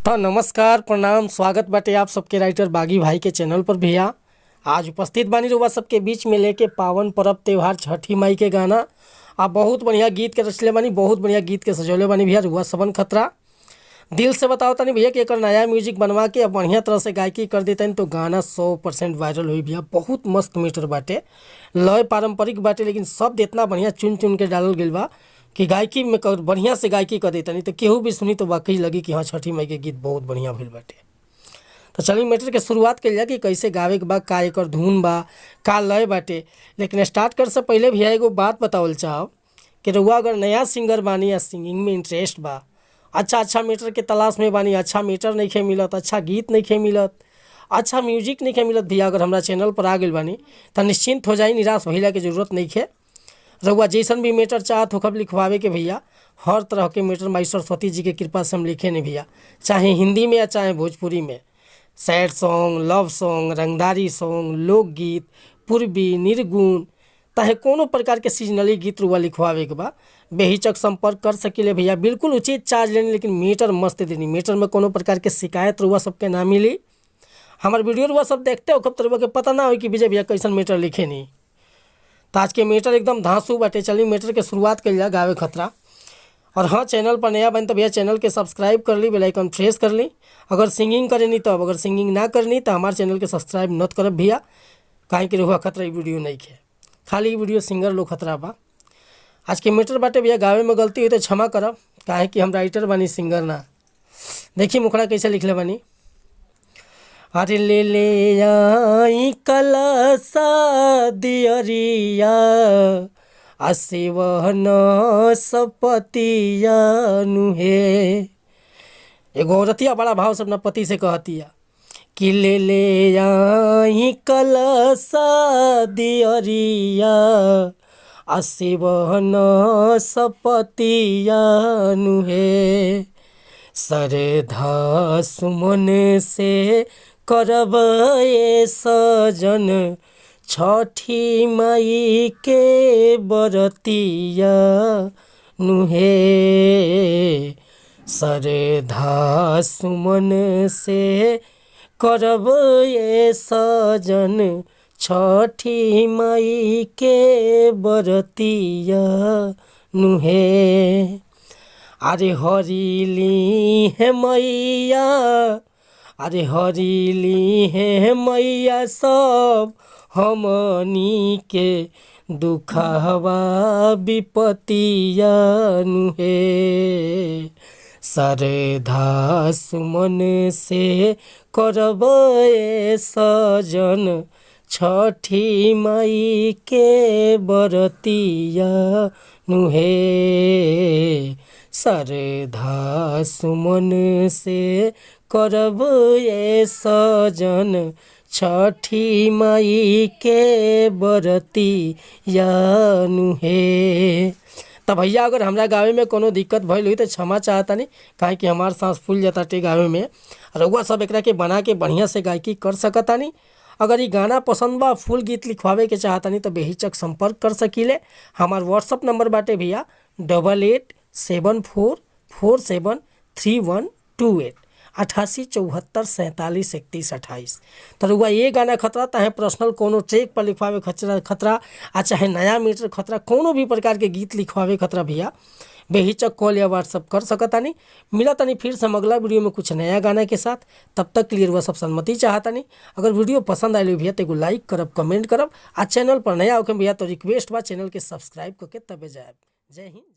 तो नमस्कार, प्रणाम, स्वागत बाटे आप सबके राइटर बागी भाई के चैनल पर भैया। आज उपस्थित बानी रउआ सबके बीच में लेके पावन परब त्योहार छठी माई के गाना आ बहुत बढ़िया गीत के रचले बानी, बहुत बढ़िया गीत के सजौले बानी भैया रउआ सबन खतरा। दिल से बताओ तनी भैया कि एकर नया म्यूजिक बनवा के अब बढ़िया तरह से गायकी कर देतनी तो गाना 100% वायरल हुई भैया। बहुत मस्त मीटर बाटे, लय पारंपरिक बाटे, लेकिन शब्द इतना बढ़िया चुन चुन के डालल गइल बा कि गायकी में बढ़िया से गायकी कर देतनी तो केहू भी सुनी तो वाकई लगी कि हाँ, छठी माई के गीत बहुत बढ़िया भइल बाटे। तो चलिए मैटर के शुरुआत कइल जा कि कैसे गावे के बा, का एकर धुन बा, का लय बाटे। लेकिन स्टार्ट करे से पहले भैया एगो बात बतावल चाहब कि रउआ अगर नया सिंगर बानी या सिंगिंग में इंटरेस्ट बा, अच्छा अच्छा मीटर के तलाश में बानी, अच्छा मीटर नइखे मिलत, अच्छा गीत नइखे मिलत, अच्छा म्यूजिक नइखे मिलत भैया, अगर हमरा चैनल पर आ गइल बानी त निश्चिंत हो जाई, निराश भइला के जरूरत नइखे। रउआ जैसन भी मैटर चाहत होखब लिखवावे के भैया, हर तरह के मैटर माई सरस्वती जी के कृपा से हम लिखे नहीं भैया, चाहे हिंदी में या चाहे भोजपुरी में। सैड सॉन्ग, लव सॉन्ग, रंगदारी सॉन्ग, लोकगीत, पूर्वी, निर्गुण, चाहे कोनो प्रकार के सीजनली गीत रुआ लिखवावे के बा, बेहिचक संपर्क कर सकीले भैया। बिल्कुल उचित चार्ज लेनी, लेकिन मीटर मस्त देनी। मीटर में कोनो प्रकार के शिकायत रुआ सबके ना मिली। हमार वीडियो रुआ सब देखते हो कब रुआ के पता ना हो कि विजय भैया कैसन मीटर लिखे नहीं। तो आज के मीटर एकदम धांसू बाटे। चली मीटर के शुरुआत कइल जा गावे खतरा। और हाँ, चैनल पर नया बन तो भैया चैनल के सब्सक्राइब कर ली, बेल आइकन प्रेस कर ली। अगर सिंगिंग करेनी तब, अगर सिंगिंग ना करनी तो हमारे चैनल के सब्सक्राइब नत करब भैया, काहे कि रहुआ खतरा ई वीडियो नहीं खे, खाली ई वीडियो सिंगर लोग खतरा बा। आज के मीटर बाटे भैया, गावे में गलती हुई तो क्षमा करब, काहे कि हम राइटर बानी, सिंगर ना। देखिए मुखड़ा कैसे लिखले बानी। अरे ले ले आई कलसा दियरिया, आ सेवन सपतिया नुहे। एगो औरतिया बड़ा भाव से अपना पति से कहतिया कि ले ले आई कलसा दियरिया, आ सेवन सपतिया नुहे। श्रद्धा सुमन से करब ए सजन, छठी माई के बरतिया नुहे। श्रद्धा सुमन से करब ए सजन, छठी माई के बरतिया नुहे। अरे हरिली है मैया, अरे हरिली है मैया सब हमनी के दुखवा विपतिया नुहे। श्रद्धा सुमन से करब ए सजन, छठी माई के बरतिया नुहे। श्रद्धा सुमन से करब ए सजन, छठी माई के बरतिया नुहे। त भैया अगर हमरा गावे में कोनो दिक्कत भइल हुई तो क्षमा चाहतानी, काहे कि हमार सांस फूल जाता गावे में। रउआ सब एकरा के बना के बढ़िया से गायकी कर सकतानी। अगर ये गाना पसंद बा, फुल गीत लिखवावे के चाहतानी तो बेहिचक संपर्क कर सकीले। हमार व्हाट्सअप नंबर बाटे भैया 8874473128, 8874473128। तो रउआ ये गाना खतरा चाहे पर्सनल कोनो ट्रैक पर लिखवावे खतरा खतरा आ चाहे नया मीटर खतरा, कोनो भी प्रकार के गीत लिखवावे खतरा भैया बेहिचक कॉल या व्हाट्सअप कर सकतानी। मिलतानी फिर से हम अगला वीडियो में कुछ नया गाना के साथ। तब तक के लिए रउआ सब सहमति चाहतानी। अगर वीडियो पसंद आयल भैया तो एगो लाइक करब, कमेंट करब, आ चैनल पर नया होके भैया तो रिक्वेस्ट बा चैनल के सब्सक्राइब करके तबे जायब। जय हिंद।